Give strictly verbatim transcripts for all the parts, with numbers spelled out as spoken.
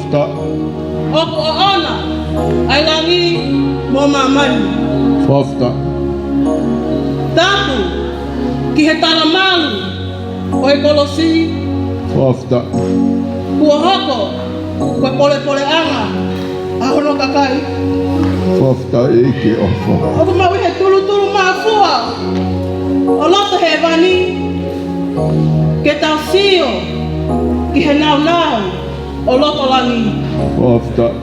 Fakafetaʻi. ʻOku ʻoʻona ʻa e langi mo māmani. Fakafetaʻi. Tapu ki he talamalu ʻo e kolosi. Fakafetaʻi. Kuo hoko ko e polepoleʻanga ʻa hono kakai. Fakafetaʻi ʻEiki ʻofa. ʻOku mau ʻi he tulutulu māfua ʻo loto hēvani ke tau sio ki he nāunau ʻo loto langi. Fakafetaʻi.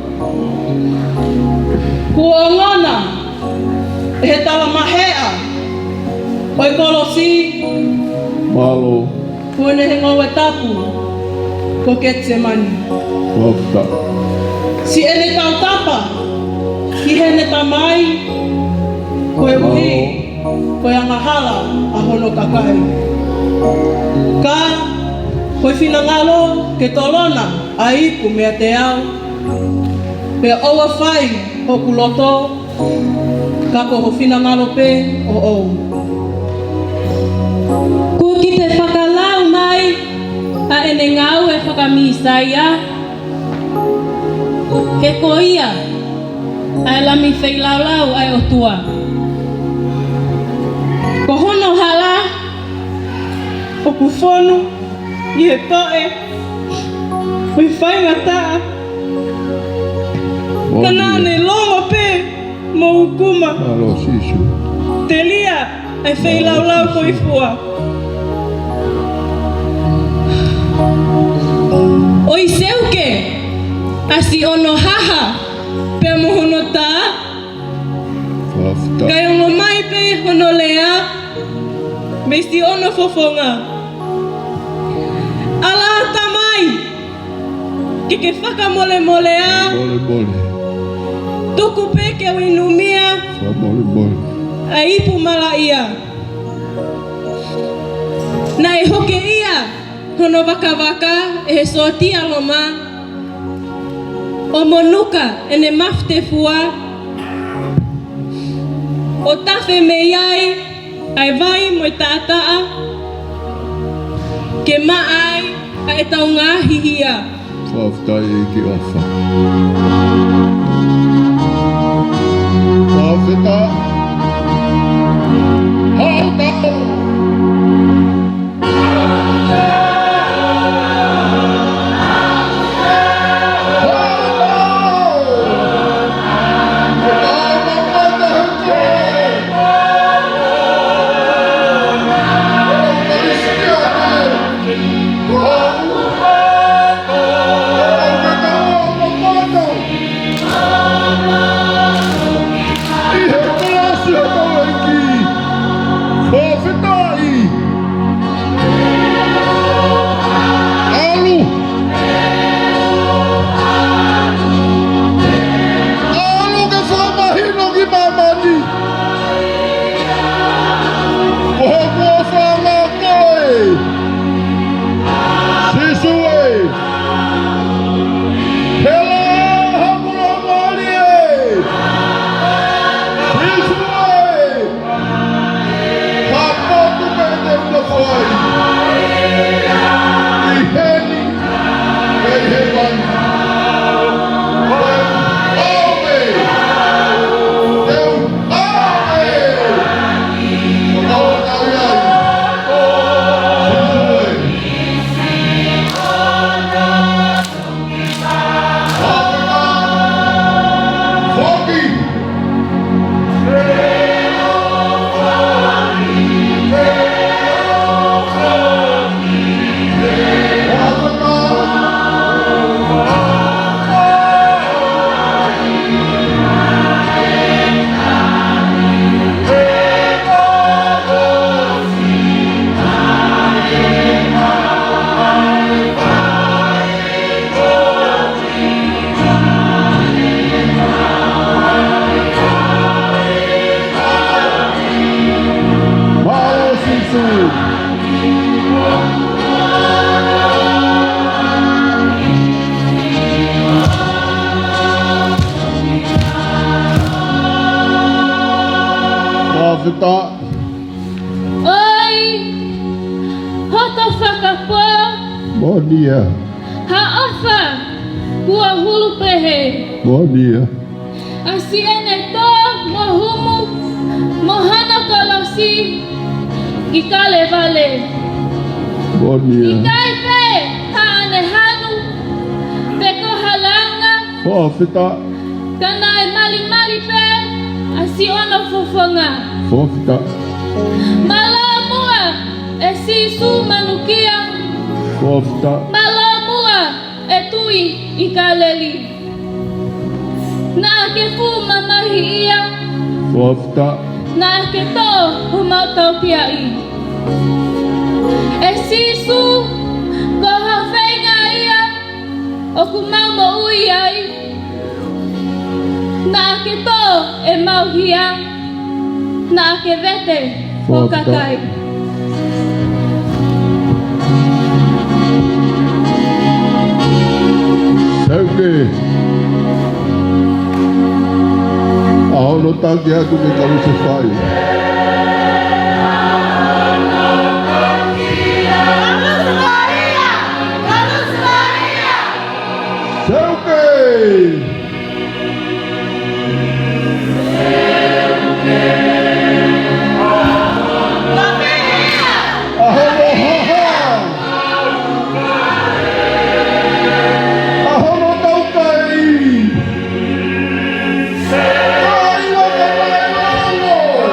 Kuo ongona ʻe he talamaheʻa ʻo e kolosi. Mālō. Ko ʻene ngoue tapu ko Ketisemani. Fakafetaʻi. Siʻene tautapa ki heʻene Tamai koeʻuhi ko e angahala ʻa hono kakai. Ka ko e finangalo ke tolona ʻa e ipu meiate au, pea ʻoua ʻe fai hoku loto, ka ko ho finangalo pē ʻoʻou. Kuo kite fakalau mai ʻa ʻene ngāue faka-Mīsaia, he ko ia ʻa e Lami feilaulau ʻa e ʻOtua. Ko hono hala ʻoku fonu ʻi he toʻe ʻo e faingataʻa. Ka naʻa ne longo pē mo ukuma. Mālō Sīsū. Telia ʻa e feilaulau ko e fua. ʻOi seuke ʻa siʻono haha pea mo hono tā. Fakafetaʻi. Kae ongo mai pē hono lea mei siʻono fofonga. ʻAlā Tamai, ke ke fakamolemole ā. Molemole. Tuku pē ke u inumia. Fakamolemole. ʻA e ipu malaʻia. Naʻe hokeʻia hono vakavaka ʻe he sōtia Loma, ʻo monuka ʻene mafutefua, ʻo tafe mei ai ʻa e vai mo e taʻataʻa, ke maʻa ai ʻa ʻetau ngaahi hia. Fakafetaʻi ʻEiki ʻofa. Fakafetaʻi. Haʻu tau. ʻI he palasi ʻo e ʻEiki. Fakafetaʻi. ʻAlu. ʻAlu ke fakamahino ki māmani. Ko hoku ʻofa ʻa koe, Sīsū ē. Hela hoku longoaʻa ē, Sīsū ē. Ka potu pē te u nofo ai. ʻI heni, ʻi hēvani. ʻOmi. Te u ʻomi. Mālō Sīsū. Fakafetaʻi. ʻOi, hoto fakapō. Moʻoni ia. Ha ʻofa. Kuo hulu pehē. Moʻoni ia. ʻAsi ʻene tō mo humu mo hono kolosi ki Kalevale. Moʻoni ia. ʻIkai pē haʻane hanu pe ko ha langa. Fakafetaʻi. Ka naʻe malimali pē ʻa siʻono fofonga. Fakafetaʻi. Mālō muʻa ʻe Sīsū Manukia. Fakafetaʻi. Mālō muʻa ʻe Tuʻi ʻi Kāleli. Naʻa ke fuʻu mamahi ia. Fakafetaʻi. Naʻa ke tō homau tauteaʻi. ʻE Sīsū, ko ho feinga ia ʻoku mau moʻui ai. Naʻa ke tō ʻemau hia. Naʻa ke vete ho kakai. Seuke. ʻA hono taki atu ke kalusefai. Seuke. ʻA hono haha. ʻA hono taukai. ʻAi, ua ka mai rongo.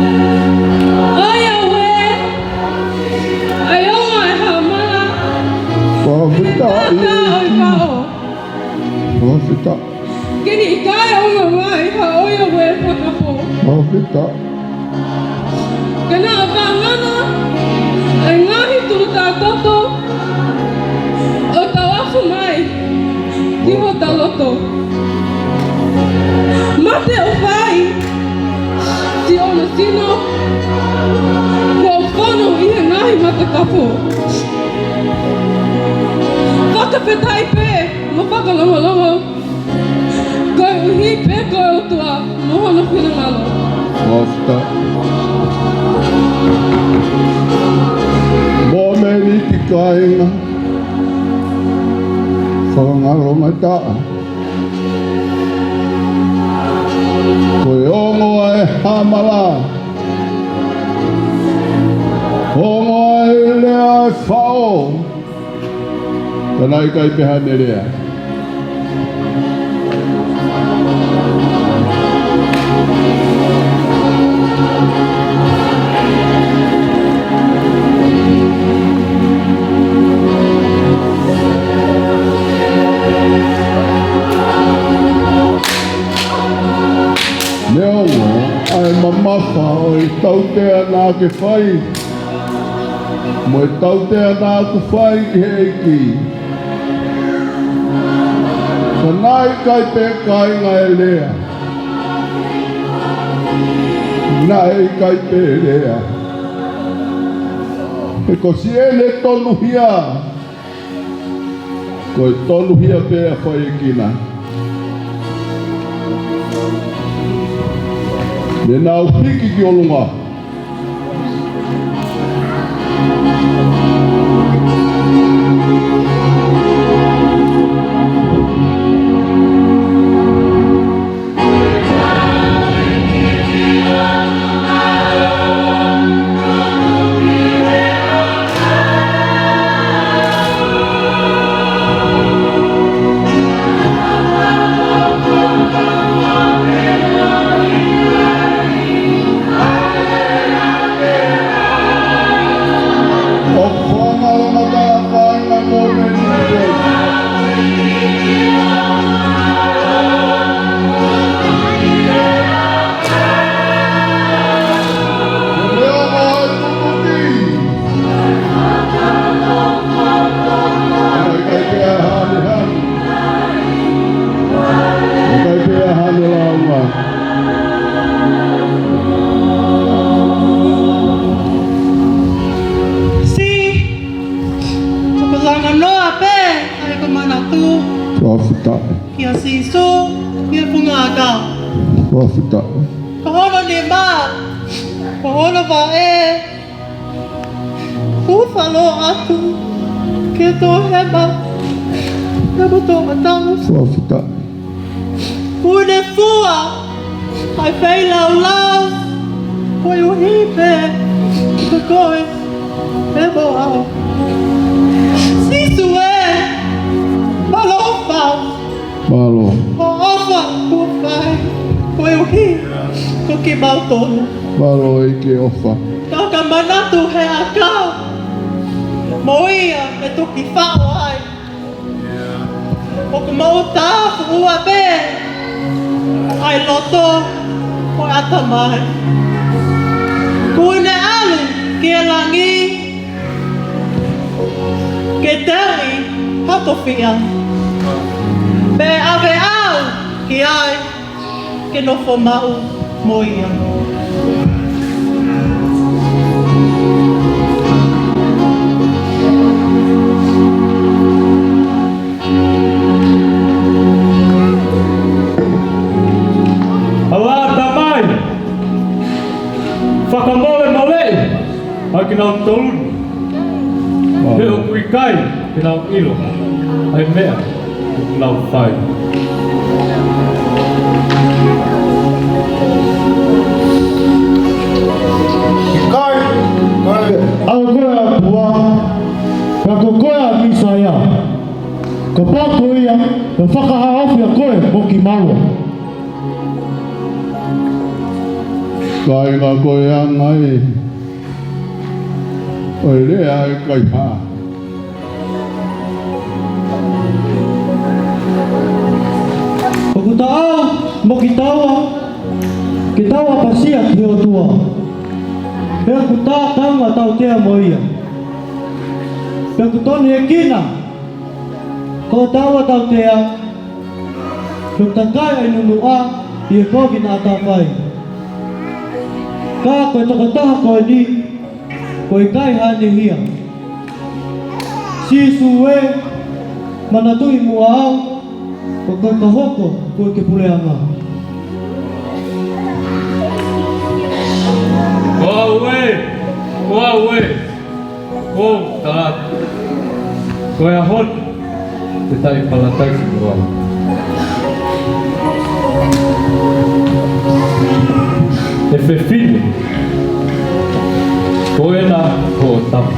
ʻAi ʻauē, ʻai ʻo mai ha mala. Fakafetaʻi. Ka ʻoi pao. Fakafetaʻi. Ke ne ʻikai ʻo mai ha ʻoi ʻauē fakapō. Fakafetaʻi. Ke na vangana ʻa e ngaahi tuluta toto ʻo tauafu mai ki hota loto. Mate ʻo fai siʻono sino, kuo fonu ʻi he ngaahi matakafo. Fakafetaʻi pē mo fakalongolongo, koeʻuhi pē ko e ʻOtua mo hono finangalo. Fakafetaʻi. Mōmeniti kāinga. Fakangalo mai taʻa. Ko e ongo ʻa e hamala. Ongo ʻa e lea ʻa e fao. Ka naʻe ʻikai pē haʻane lea. Neongo ʻa e mamafa ʻo e tautea naʻa ke fai, mo e tautea naʻa ku fai ki he ʻEiki. Ka naʻe ʻikai pē kāinga e lea. Naʻe ʻikai pē lea. He ko siʻene tonuhia, ko e tonuhia pē ʻa e faiʻekina. Ne nau hiki ki ʻolunga. Fakafetaʻi. Kia Sīsū, ki he funga ʻakau. Fakafetaʻi. Ko hono nima, ko hono vaʻe, kuo falo atu ki he toʻohema, pea mo e toʻatau. Fakafetaʻi. Kuo ne fua ʻa e feilaulau, koeʻuhi pē ko koe pea mo au. Sīsū ē, mālō ʻofa. Mālō. Hoʻo ʻofa kuo fai koeʻuhi ko kimautolu. Mālō ʻEiki ʻofa. Ka ka manatu he ʻakau, mo ia ʻe toki faʻo ai. ʻOku mau tāfuʻua pē ʻa e loto ʻo e ʻatamai. Kuo ne ʻalu ki he langi ke teuʻi ha tofiʻa, pea ʻave au ki ai ke nofo maʻu mo ia. ʻAlā Tamai, fakamolemoleʻi ʻa kinautolu ni, he ʻoku ʻikai ke nau ʻilo ʻa e meʻa ʻoku nau fai. ʻIkai, ʻikai. ʻA koe ʻa Pua, ka ko koe ʻa Mīsaia. Kapau ko ia, ka fakahaofi ʻa koe mo kimaua. Kāinga, ko e anga ē ʻo e lea ʻa e kaihaʻa. ʻOku taau mo kitaua ke tau ʻapasia ki he ʻOtua, he ʻoku tā kaunga tautea mo ia. Pea ʻoku tonu ʻe kina ko taua tautea, ko e takai ʻa e nunuʻa ʻi he kovi naʻa ta fai. Ka ko e tokotaha ko eni, ko e ʻikai haʻane hia. Sīsū ē, manatuʻi muʻa au, ʻo ka ka hoko ko e ke puleʻanga. Ko au ē, ko au ē. Ko tala, ko e ʻaho ni te ta ʻi palataisi mo au. ʻE fefine, ko ena hoʻo tama.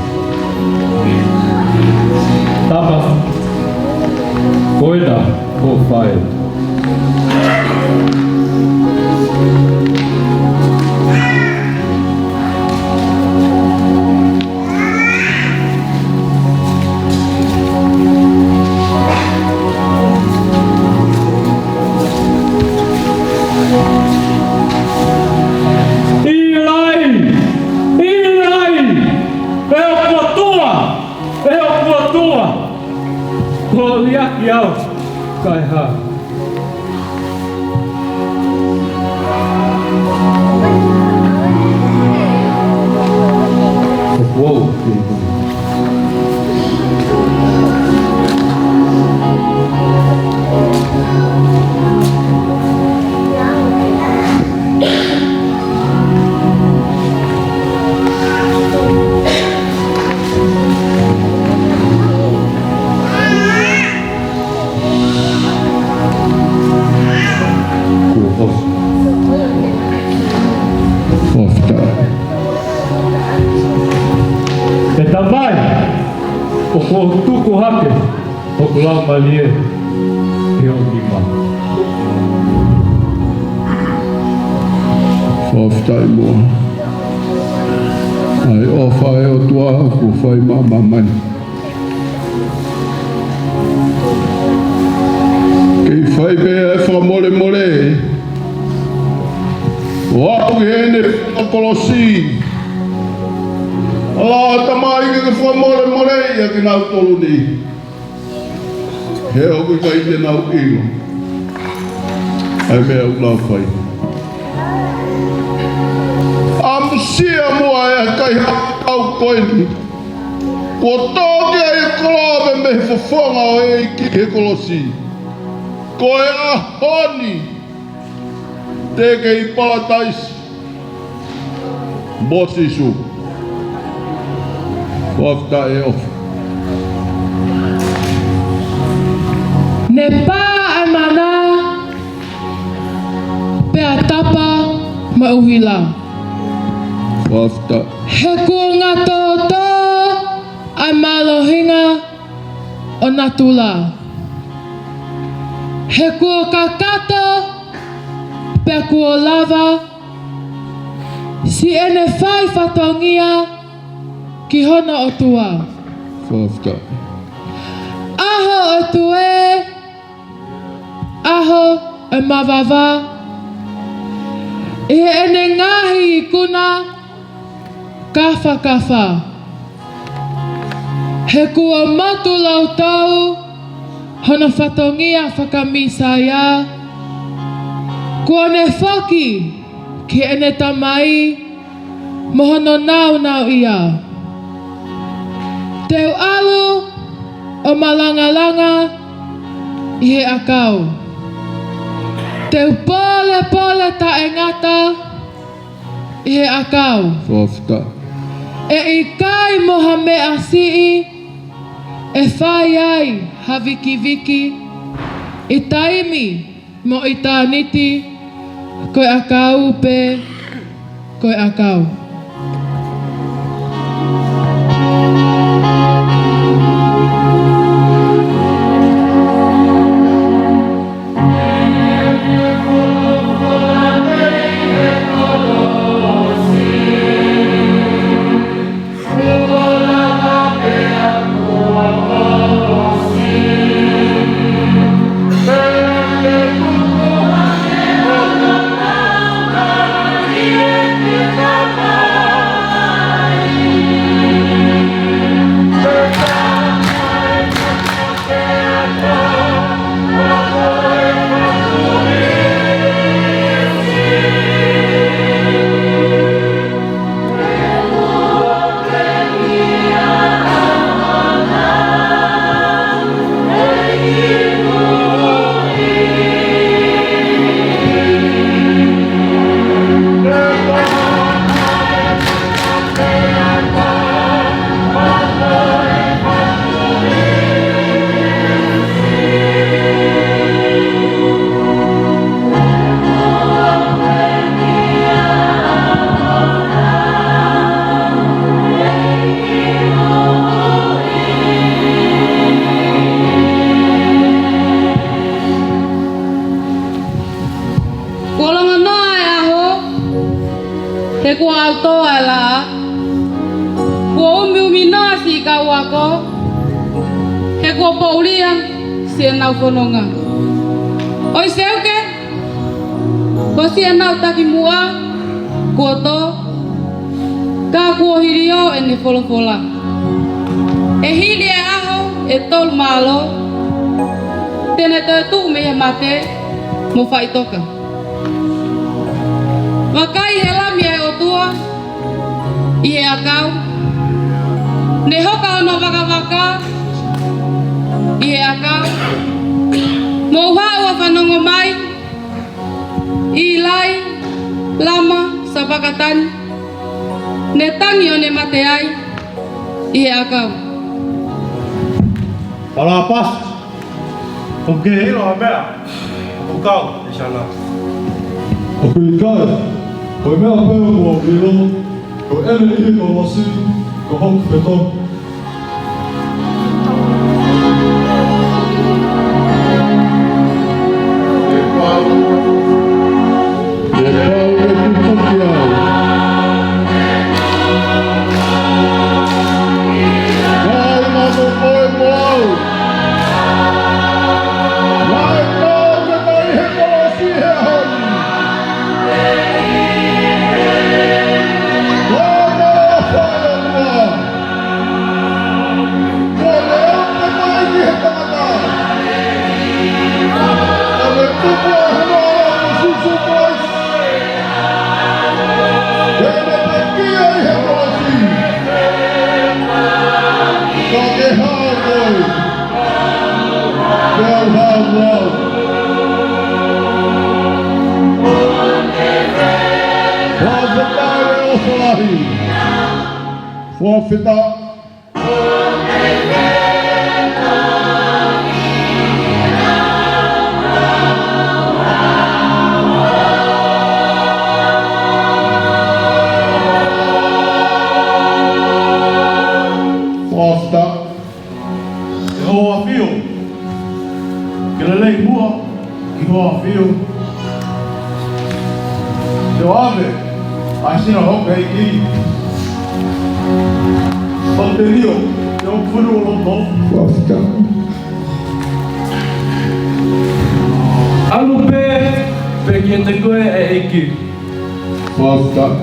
Tama, ko ena hoʻo faʻē. ʻĪlai! ʻĪlai! ʻE hoku ʻOtua! ʻE hoku ʻOtua! Ko ia ki au, kae hā? Whoa. Kuo ʻosi. ʻOsi tā. ʻE Tamai, ʻoku ou tuku hake hoku laumālie ki ho nima. Fakafetaʻi muʻa. ʻA e ʻofa ʻa e ʻOtua kuo fai maʻamaʻa mai. Kei fai pē ʻa e fakamolemole. ʻO aʻu ki heʻene kolosi. ʻAlā Tamai ke ke fakamolemoleʻi ʻa kinautolu ni. He ʻoku ʻikai te nau ʻilo ʻa e meʻa ʻoku nau fai. ʻAmusia muʻa ʻa e kaihaʻa ʻaʻau ko eni. Kuo tō ki ai e koloa mei he fofonga ʻo e ʻEiki he kolosi. Ko e ʻaho ni te ke ʻi Palataisi mo Sīsū. Fakafetaʻi ʻEiki. Ne pā ʻa e mana, pea tapa mo e ʻuhila. Fakafetaʻi. He kuo ngatōtō ʻa e mālohinga ʻo natula. He kuo kakato pea kuo lava siʻene fai fatongia ki hono ʻOtua. Fakafetaʻi. ʻAho ʻo e tuē, ʻaho ʻo e mavava, ʻi heʻene ngaahi ikuna kafakafa. He kuo motu loutolu hono fatongia faka-Mīsaia, kuo ne foki ki heʻene Tamai mo hono nāunauʻia. Te u ʻalu ʻo malangalanga ʻi he ʻakau. Te u pōlepole taʻengata ʻi he ʻakau. Fakafetaʻi. ʻE ʻikai mo ha meʻa siʻi ʻe fai ai ha vikiviki ʻi taimi mo ʻitāniti, ko e ʻakau pē, ko e ʻakau. Kuo longo noa ʻa e ʻaho, he kuo ʻautō ʻa e laʻā. Kuo ʻumiʻumi noa siʻi kau ako, he kuo poulia siʻenau fononga. ʻOi Seuke, ko siʻenau takimuʻa kuo tō, ka kuo hilio ʻene folofola. ʻE hili e ʻaho ʻe tolu mālō, te ne toetuʻu mei he mate mo faʻitoka. Vakai he Lami ʻa e ʻOtua ʻi he ʻakau. Ne hoka hono vakavaka ʻi he ʻakau. Mou haʻu ʻo fanongo mai, ʻĪlai Lama Sapakatani, ne tangi ʻo ne mate ai ʻi he ʻakau. Palapasi, ʻoku ke ʻilo ha meʻa ʻoku kau ʻi he siana? ʻOku ʻikai, ko e meʻa pē ʻoku ou ʻilo, ko ʻene ʻi he kolosi, ko hoku fetongi. Peta. Fakafetaʻi. ʻE ʻAfio, ke lelei muʻa ki hoʻo ʻAfio. Ke ʻave ʻa e sino ʻo hoko ʻEiki ʻo telio ki hoku fonua loto. Fakafetaʻi. ʻAlu pē, pē kiate koe ʻe ʻEiki. Fakafetaʻi.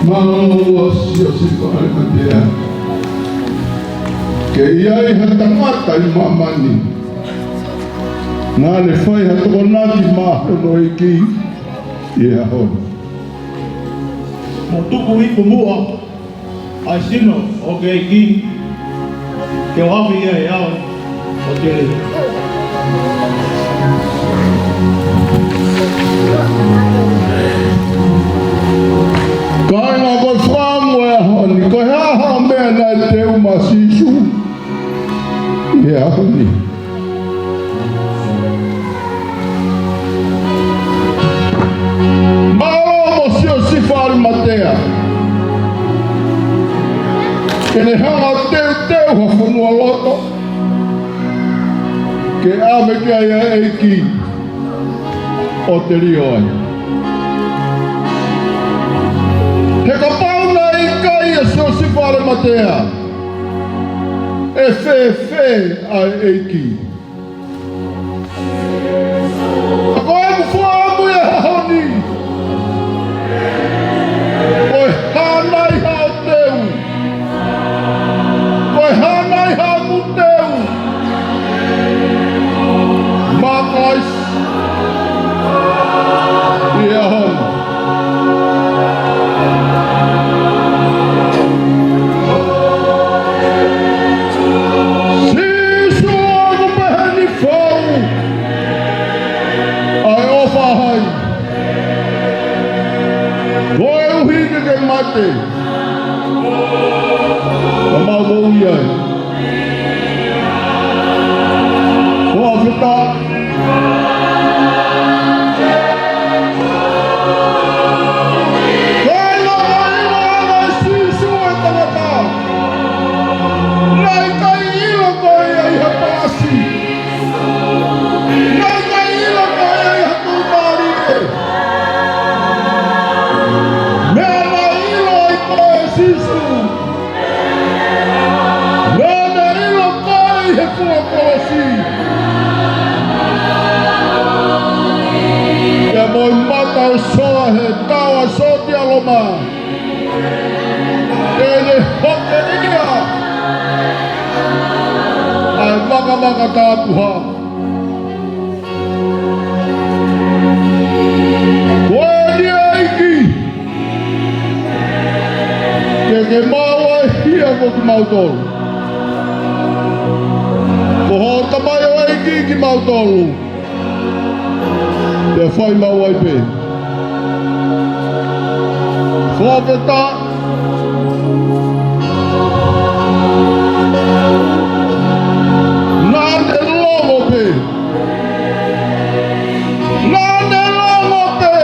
Mālō Siosifa ʻAlimatea. Ke ʻi ai ha tangata ʻi māmani naʻa ne fai ha tokonaki maʻa hono ʻEiki ʻi he ʻaho ni. Mo tuku iku muʻa ʻa e sino ʻo hoko ʻEiki, ke ʻave ia ʻe au ʻo telio. Kāinga, ko e fakaʻamu ʻo e ʻaho ni, ko e hā ha meʻa naʻe teu maʻa Sīsū ʻi he ʻaho ni? Mālō mo Siosifa ʻAlimatea. Ke ne hanga ʻo teuteu ha fonua loto ke ʻave ki ai ʻa e ʻEiki ʻo telio ai. He kapau naʻe ʻikai ʻa Siosifa ʻAlimatea, ʻe fēfē ʻa e ʻEiki? Ka ko ʻeku fakaʻamu ʻi he ʻaho ni, ko e hā nai haʻo teu? Ko e hā nai haʻaku teu maʻa Kalaisi ʻi he ʻaho ni? Sīsū, ʻoku pehē ni foʻou ʻa e ʻofa ʻa hai? Koeʻuhi ke ke mate, ka mau moʻui ai. Fakafetaʻi. Ko e ʻilo, ʻilo ʻa Sīsū e tangata. Naʻe ʻikai ʻilo ko ia ʻi ha paasi. Naʻe ʻikai ʻilo ko ia ʻi ha tuʻumālie. Meʻa naʻe ʻilo ai ko e Sīsū. Naʻa ne ʻilo ko e ʻi he funga kolosi. Pea mo e mata ʻo e soa he tau ʻa e sōtia Loma. Ke ne hoko ia ʻa e vakavaka tapuha. Ko eni ʻEiki, ke ke māvaeʻia ko kimautolu. Ko hoʻo tamaioʻeiki kimautolu. Pea fai maʻu ai pē. Fakafetaʻi. Naʻa ne longo pē. Naʻa ne longo pē.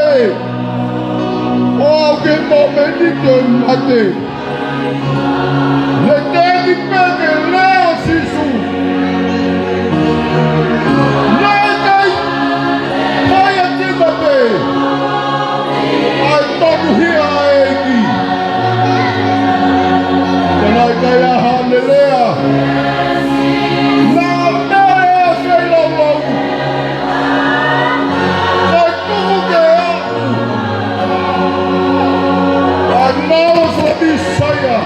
ʻO aʻu ki he momeniti ʻo e mate. Ne teʻeki pē ke lea ʻa Sīsū. Naʻe ʻikai fai ʻa e kiʻi mate. ʻA e tonuhia ʻa e ʻEiki. Ka naʻe ʻikai ha meʻa ne lea. Naʻa ne lea feilaulau. Ka tuku ke aʻu ʻa e ngalo fakaMīsaia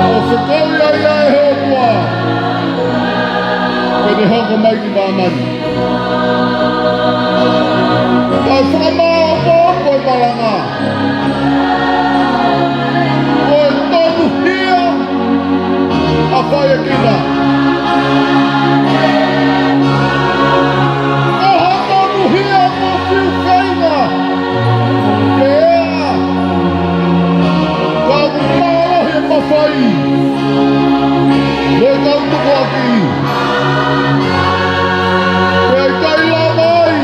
ʻo fekauʻi ai ʻe he ʻOtua ke ne hoko mai ki māmani. Kae fakamāʻopoʻopo e malanga. Ko e tonuhia ʻa Faʻiekina. Ko ha tonuhia ko fiu feinga. Pea ka ʻoku mālō Mo e kau tukuakiʻi. Pea ʻikai lava ai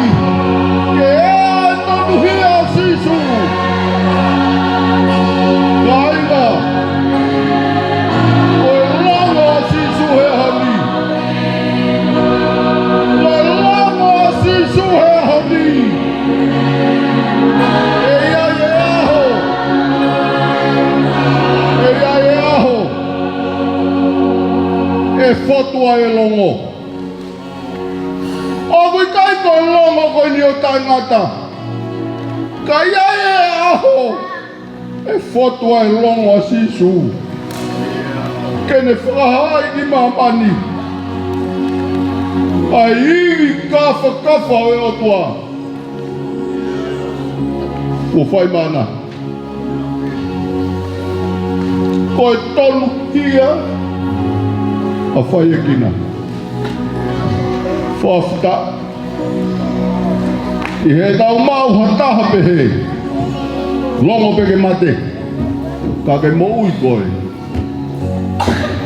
ke ʻi ai e tonuhia ʻa Sīsū. Kāinga, ko e longo ʻa Sīsū he ʻaho ni. Ko e longo ʻa Sīsū he ʻaho ni. ʻE ʻi ai e ʻaho. ʻE ʻi ai e ʻaho ʻe fotu ai e longo. ʻOku ʻikai ko e longo ko eni ʻo taʻengata. Ka ʻe ʻi ai e ʻaho ʻe fotu ai e longo ʻa Sīsū. Ke ne fakahā ki māmani ʻa e ivi kāfakafa ʻo e ʻOtua. Kuo fai mana. Ko e tonuhia ʻa e faiʻekina. Fakafetaʻi. ʻI heʻetau maʻu ha taha pehē, longo pē ke mate, ka ke moʻui koe,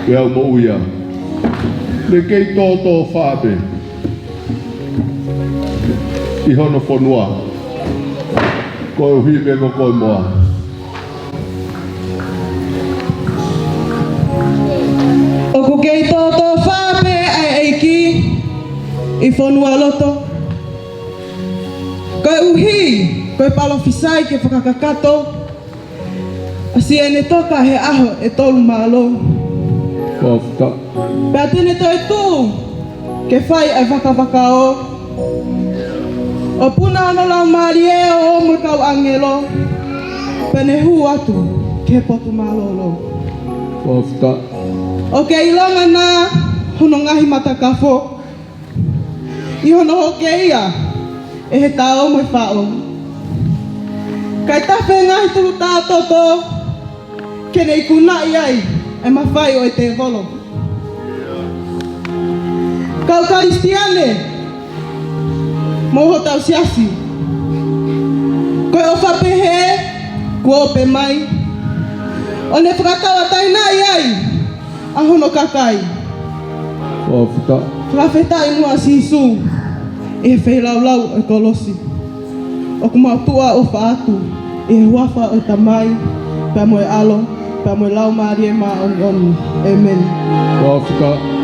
pea u moʻui au. Ne kei tōtōfā pē ʻi hono fonua, koeʻuhi pē ko koe mo au. ʻOku kei tōtōfā pē ʻa e ʻEiki ʻi fonualoto, koeʻuhi ko e palōfisai ke fakakakato ʻa siʻene toka he ʻaho ʻe tolu mālō. Fakafetaʻi. Pea te ne toetuʻu ke fai ʻa e vakavakaō. ʻO puna hono laumālie ʻo ʻo mo e kau ʻāngelo, pea ne hū atu ki he potu mālōlō. Fakafetaʻi. ʻOku ke ʻilonga na hono ngaahi matakafo, ʻi hono hoke ia ʻe he tao mo e faʻo. Kae tafe e ngaahi tulu tātoto ke ne ikunaʻi ai e mafai ʻo e tēvolo. Kau Kalisitiane mo hotau siasi, ko e ʻofa pehē kuo ope mai, ʻo ne fakatauʻatāinaʻi ai ʻa hono kakai. Fakafetaʻi. Fakafetaʻi muʻa Sīsū ʻi he feilaulau ʻo e kolosi. ʻOku mau tuʻa ʻofa atu ʻi he huafa ʻo e Tamai, pea mo e ʻAlo, pea mo e Laumālie Māʻoniʻoni. ʻĒmeni. Fakafetaʻi.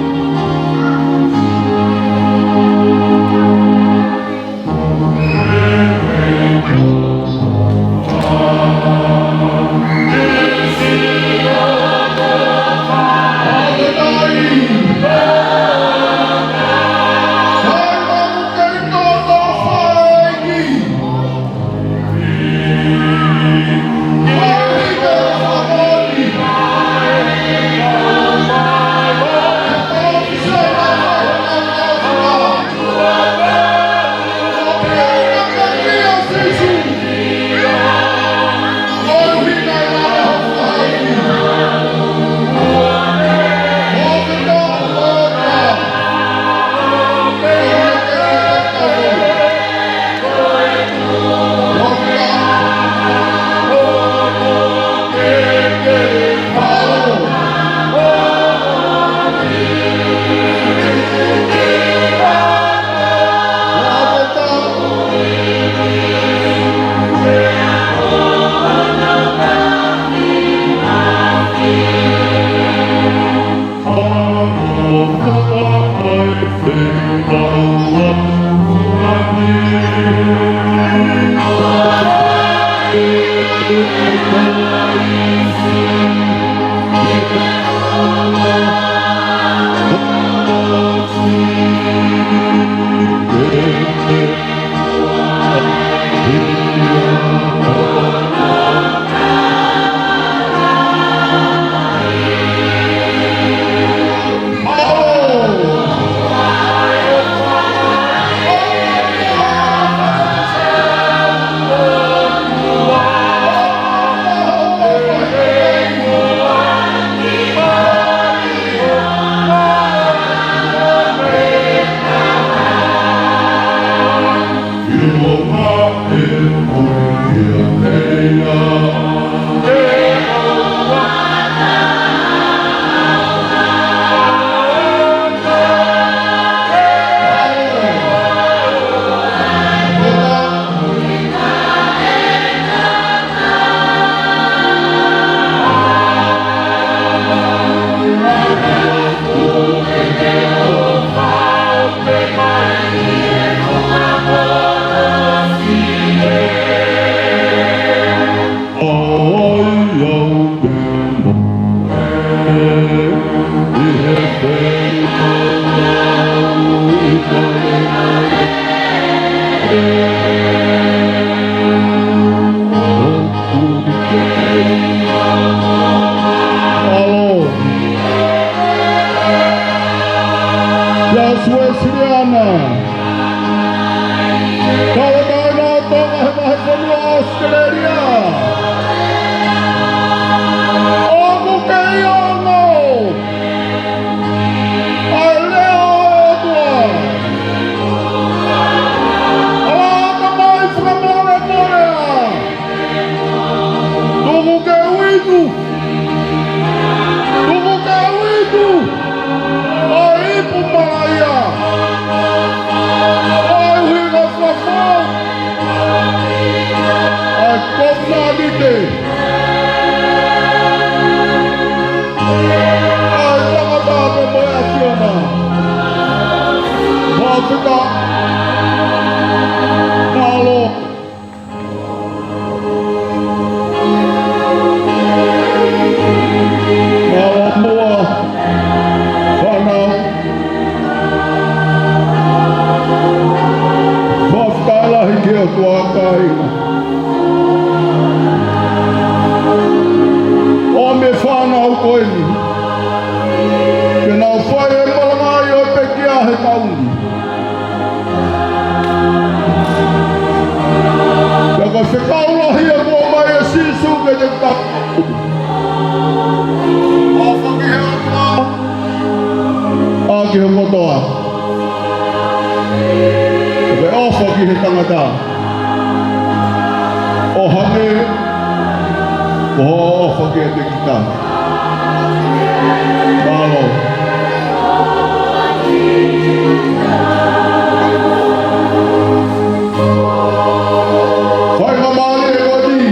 ʻAlo. Siasi Uēsiliana. Tauʻatāina ʻa Tonga he vahefonua ʻAositelēlia. ʻOku kei ongo ʻa e leʻo ʻo e ʻOtua. ʻAlā, ʻatamai fakamolemole ā. Tuku ke uinu. Tuku ke uinu ʻa e ipu malaʻia. ʻOiauē, ka fakafou ʻa e kovinānite, ʻa e tangata pea mo e ʻAfiona. Fakafetaʻi. Mālō. Mālō muʻa, fānau. Fakafetaʻi lahi ki he ʻOtua, kāinga. ʻOmi e fānau ko eni ke nau fai e malanga ʻi he pekia he taʻu ni. Pea ko e fekau lahi ʻoku ʻomai ʻe Sīsū ke te ta-, ʻofa ki he ʻOtua, ʻa ki he kotoa, ke ʻofa ki he tangata ʻo hangē ko hoʻo ʻofa kiate kita. Mālō. Faingamālie ko eni.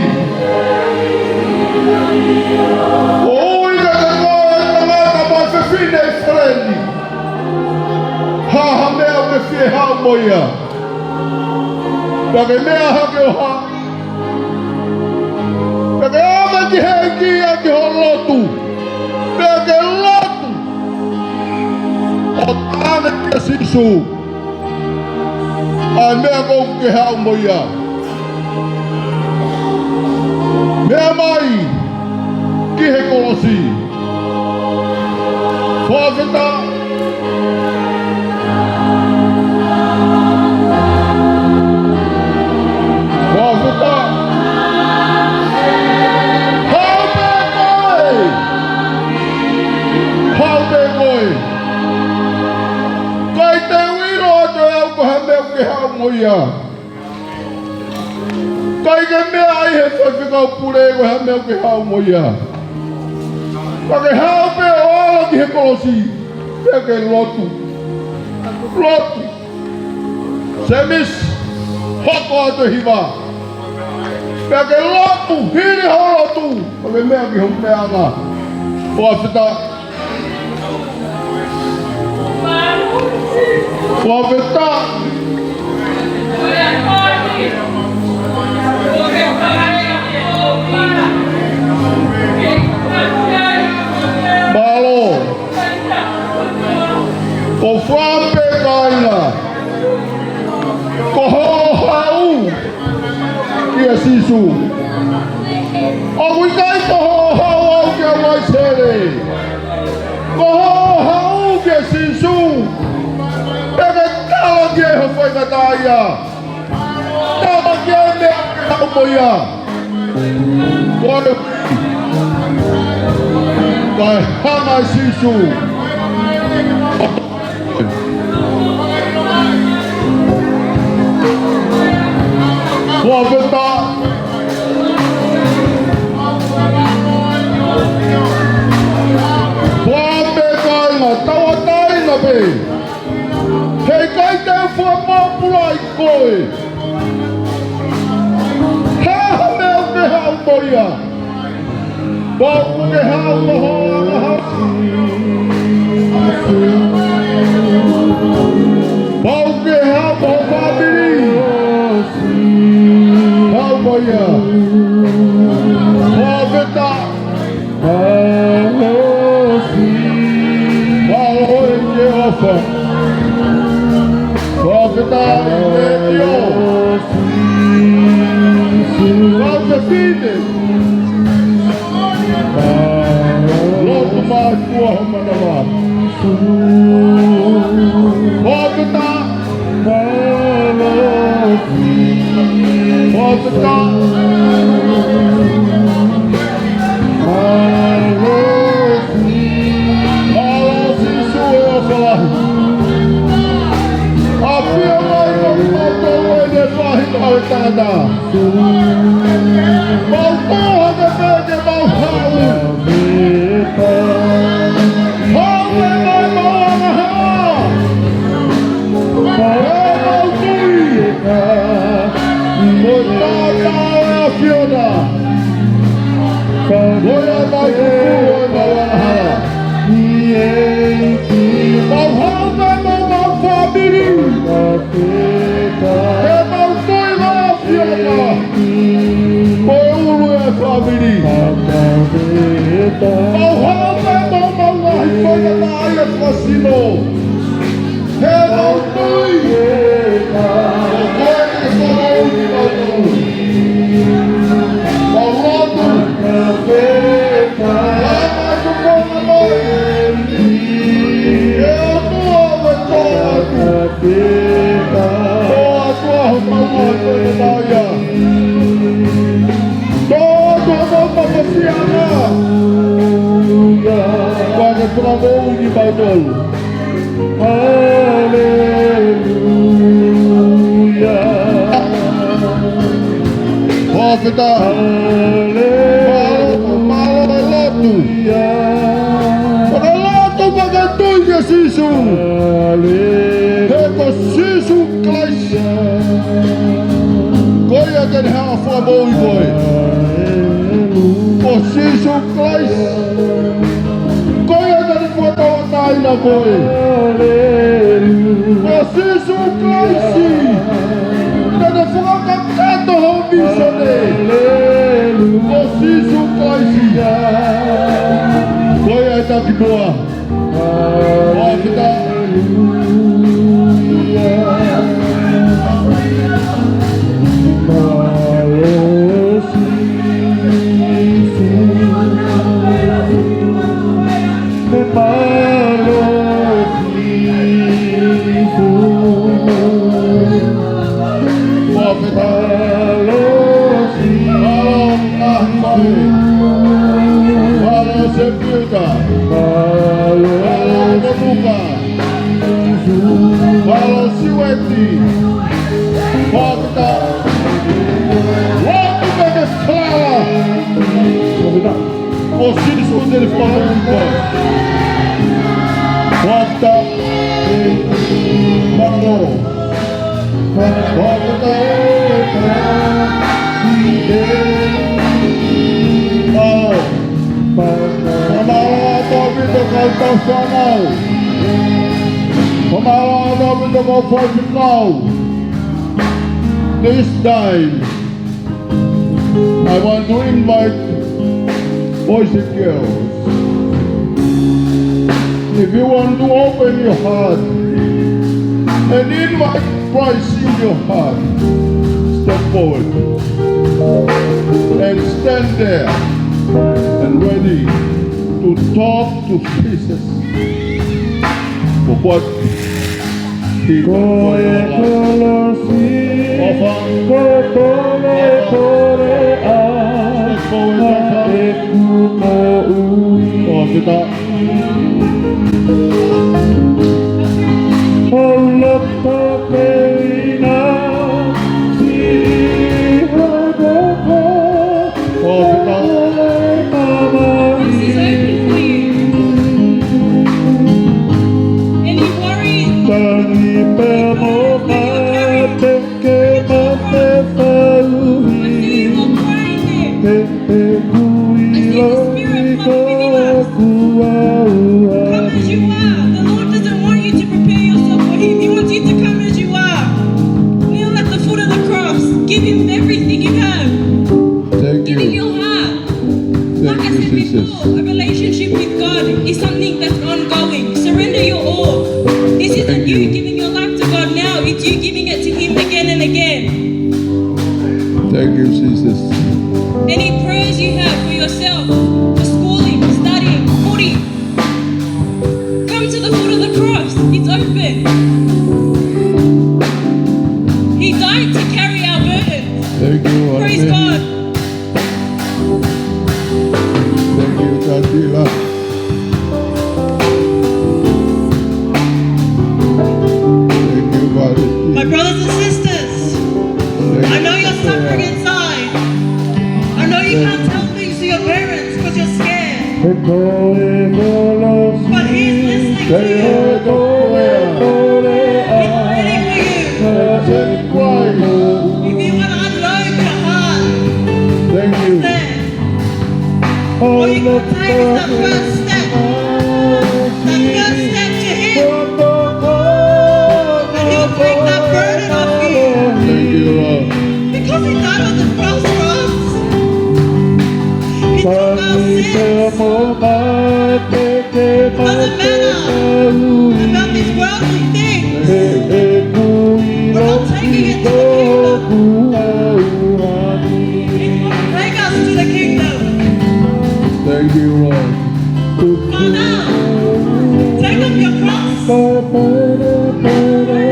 ʻOku ʻikai ke toe tangata mo fefine ʻi Faleni. Ha, ha meʻa ʻoku ke fie haʻu mo ia. Pea ke meʻa hake ʻo ha Pea ke ʻave ki he ʻEiki ʻaki hoʻo lotu. Pea ke lotu ʻo tala ange kia Sīsū ʻa e meʻa ʻoku ke haʻu mo ia. Meʻa mai ki he kolosi. Fakafetaʻi. Fakafetaʻi. Haʻu pē koe. Haʻu pē koe. ʻIkai te u ʻilo atu ʻe au ko e hā e meʻa ʻoku ke haʻu mo ia. ʻIkai ke meaʻi ʻe he faifekau pule ko e hā e meʻa ʻoku ke haʻu mo ia. Ka ke haʻu pē ʻo ala ki he kolosi, pea ke lotu. Lotu. Sēmisi, hoko atu e hiva. Pea ke lotu, hili hoʻo lotu, pea ke meʻa ki hoʻo meʻaʻanga. Fakafetaʻi. Fakafetaʻi. Mālō. ʻOfa pē kāinga. Ko hoʻo haʻu kia Sīsū. ʻOku ʻikai ko hoʻo haʻu au kia Uaisele. Ko hoʻo haʻu kia Sīsū. Pea ke tala ki ai ho faingataʻaʻia. Tala ki ai e meʻa ʻoku ke haʻu mo ia. Ko e, kae hanga ʻe Sīsū. Fakafetaʻi. Fakafetaʻi kāinga, tauʻatāina pē. Heʻikai te u fakapōpulaʻi koe. He hā e meʻa ʻoku ke haʻu mo ia. Pau ke haʻu mo ho ʻaho. Pau ke haʻu mo ho fāmili. Haʻu mo ia. Fakafetaʻi. Mālō. Ua ho manava. Fakafetaʻi. Fakafetaʻi. Mālō Sīsū ʻofa lahi. ʻAfio mai kiate kimautolu ʻi he faʻahinga ʻo e tangata. Mau tō hake pē ke mau haʻu. Haʻu pē mau angahala. Pea mau tui. Ko e taʻataʻa ʻo e ʻAfiona. Ko ia mai ke kū ʻo e mau angahala. Mau haʻu pē mo homau fāmili. He mau tui ko e ʻAfiona ko e ʻulu ʻo e fāmili. Mau haʻu pē mo homau ngaahi faingataʻaʻia fakasino. He mau tui ko koe te ke fakamoʻui kimautolu. Mau lotu. Mau lotu. ʻE ʻOtua, ʻoku mau tō atu. Tō atu ʻa homau ngaahi faingataʻaʻia. Tō atu homau mafasiaʻanga. Kae fakamoʻui kimautolu. Haleluia. Fakafetaʻi. Haleluia. Mālō, mālō e lotu. Fakalotu pea ke tui kia Sīsū. Haleluia. He ko Sīsū Kalaisi, ko ia te ne hanga ʻo fakamoʻui koe. Ko Sīsū Kalaisi, ko ia te ne fakatauʻatāina koe. Ko Sīsū Kalaisi, te ne fakakakato ho mīsone. Ko Sīsū Kalaisi, ko ia ʻe taki muʻa. Fakafetaʻi. Fakafetaʻi. Mālō, mālō, mālō, Sefiuta. Mālō, Motuka. Mālō, Siueti. Fakafetaʻi. Lotu pea ke fala. Fakafetaʻi. Ko Sīsū te ne fakamoʻui koe. Fakafetaʻi. Mālō. Fakafetaʻi. Mālō. Fakamālō atu ʻaupito kau tau fānau. Fakamālō atu ʻaupito kau faifekau. This time, I want to invite boys and girls. If you want to open your heart and invite Christ in your heart, step forward and stand there and ready to talk to Jesus for what he done for your life. Ofa. Step forward, Ofa. This is open for you. Any worry, anything that you're carrying, I see you all crying there. I see the Spirit come within us. Come as you are. The Lord doesn't want you to prepare yourself for Him. He wants you to come as you are. Kneel at the foot of the cross. Give Him everything you have. Thank you. Give Him your heart. Like I said before, a relationship with God is something that's ongoing. Surrender your all. This isn't you giving your life to God now. It's you giving it to Him again and again. Thank you, Jesus. Any prayers you have for yourself, for schooling, studying, footy, Doesn't matter about these worldly things. We're not taking it to the kingdom. It will take us to the kingdom. Thank you, Lord. Come on now. Take up your cross. Do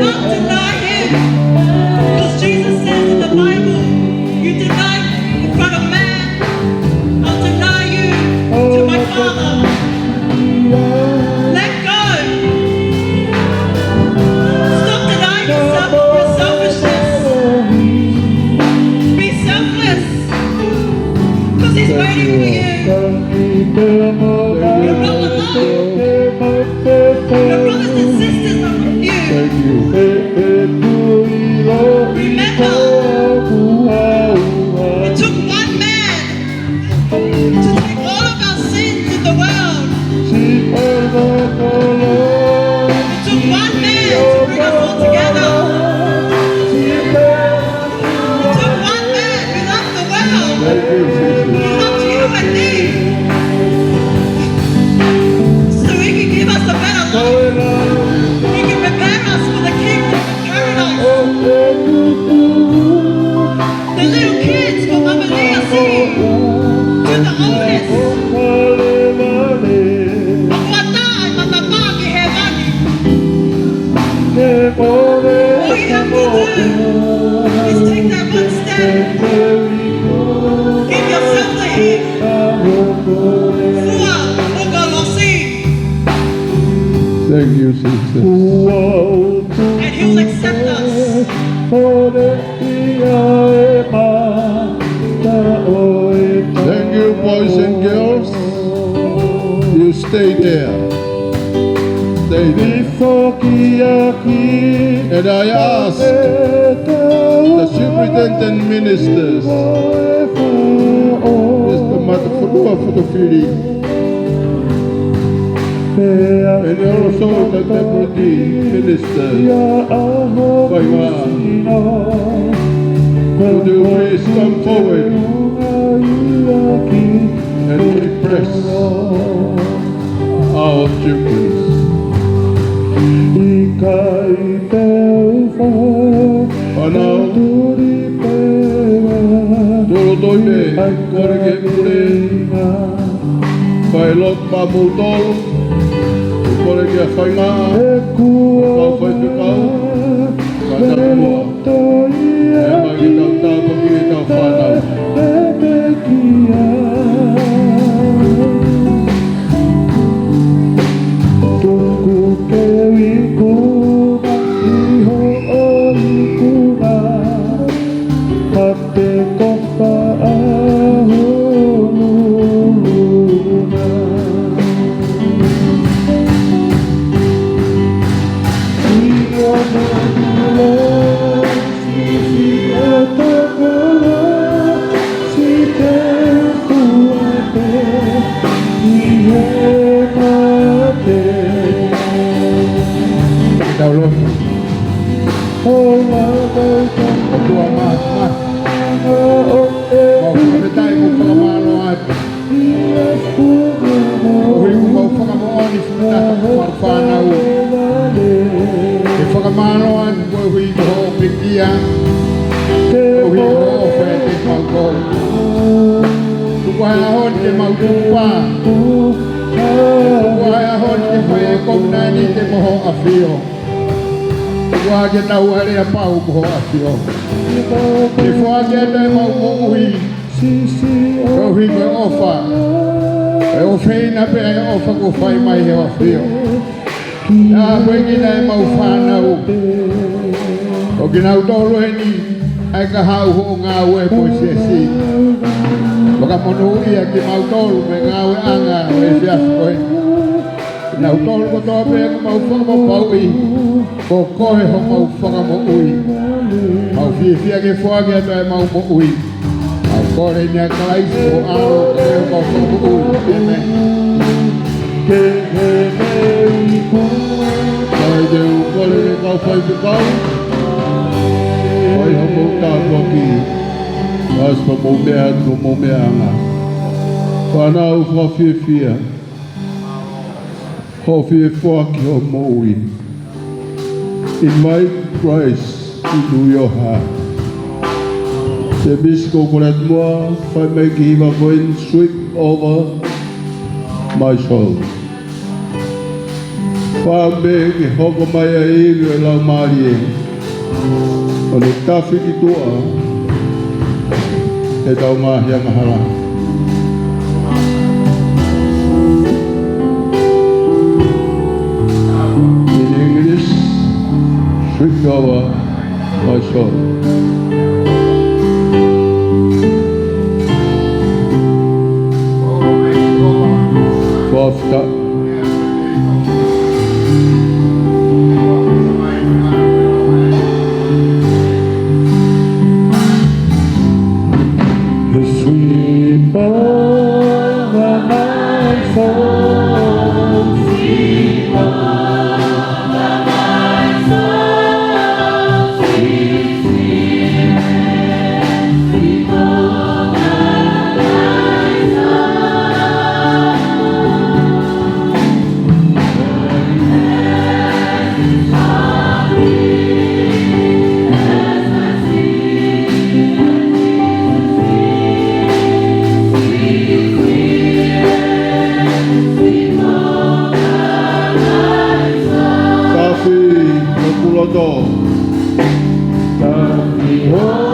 not deny him. Because Jesus says in the Bible, you deny me in front of man, I'll deny you to my Father. Let go. Stop denying yourself of your selfishness. Be selfless. Because he's waiting for you. You're not alone. Your brothers and sisters are with you. Thank you. Remember, it took one man to take all of our sins in the world. It took one man to bring us all together. It took one man who loved the world, who loved you and me, so he can give us a better life. He can prepare us for the kingdom of paradise. The little kids from Mamalia singing to the oldest. All you have to do is take that one step. Give yourself to him. Fua, ʻoku lōsī. Thank you, Jesus. And he'll accept us. Thank you, boys and girls. You stay there. Stay there. And I ask the superintendent ministers, Mister Matafonua Fotofili, and also the deputy ministers, Faiva, would you please come forward and we bless our children. Fānau, tolotoi pē, kole ke pule, fai lotu pea mou tolo, kole ke fai ngā, kau fai ke kau, ka tapu ʻe mai ke tau tāpuaki ʻetau fānau. Tuku ke iku mai hoʻo ikuna, mate ko faʻahuluna. Tau lotu. ʻOtua Māfimafi, mau fakafetaʻi mo fakamālō atu. Koeʻuhi kuo mau fakamoʻoni fakataha mo e fānau. Ke fakamālō atu koeʻuhi ko hoʻo pekia, koeʻuhi ko hoʻo ʻofa ʻiate kimautolu. Tuku ʻa e ʻaho ni ke mau tukupā. Tuku ʻa e ʻaho ni ke fai e kovinānite mo hoʻo ʻAfio. Tuku ā ke tau aleapau mo hoʻo ʻAfio. Ke foaki atu ʻemau moʻui koeʻuhi ko e ʻofa. ʻE ʻofeina pē ʻa e ʻofa kuo fai mai ʻe hoʻo ʻAfio. Tāpuekina ʻemau fānau. Ko kinautolu eni ʻa e kahaʻu hoʻo ngāue mo e siasi. Fakamonūʻia kimautolu mo e ngāueʻanga ʻo e efiafi ko eni. Kinautolu kotoa pē ʻoku mau fakapapauʻi ko koe homau Fakamoʻui. Mau fiefia ke foaki atu ʻemau moʻui. Mau kole ni ʻia Kalaisi ko ho ʻAlo, ko homau Fakamoʻui. ʻĒmeni. Ke he mei ku. Kae te u kole ke kau faifekau. Fai homou tāpuaki. Asu pea mou meʻa atu, mou meʻa anga. Fānau fakafiefia. Hoʻo fie foaki hoʻo moʻui. Invite Christ into your heart. Sēmisi, ko e kole atu muʻa, fai mai e kiʻi hiva ko eni, Sweep Over My Soul. Fai mai ke hoko mai ʻa e ivi ʻo e Laumālie ʻo ne tafi ki tuʻa ʻetau ngaahi angahala. In English, Sweep Over My Soul. After Sweep over my soul, sweep over my soul, sweep, sweep, sweep over my soul. Tafi hoku loto. Tafi hoku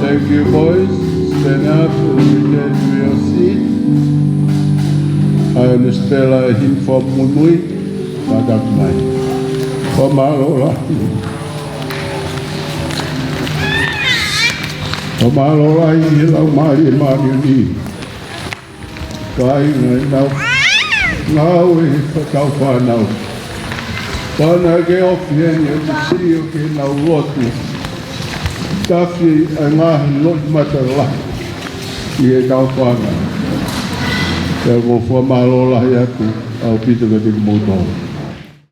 Thank you, boys. Stand up and return to your seat. ʻAi hono sipela ʻi he himi fakamuimui, kātaki mai. Fakamālō lahi. Fakamālō lahi ki he Laumālie Māʻoniʻoni. Kāinga, ʻenau ngāue fakatau fānau. Pea naʻe ofi heni ʻo sio ki heʻenau lotu. Tafi ʻa e ngaahi loʻimata lahi ʻi heʻetau fānau. Pea ʻoku ou fakamālō lahi atu ʻaupito kiate kimoutolu.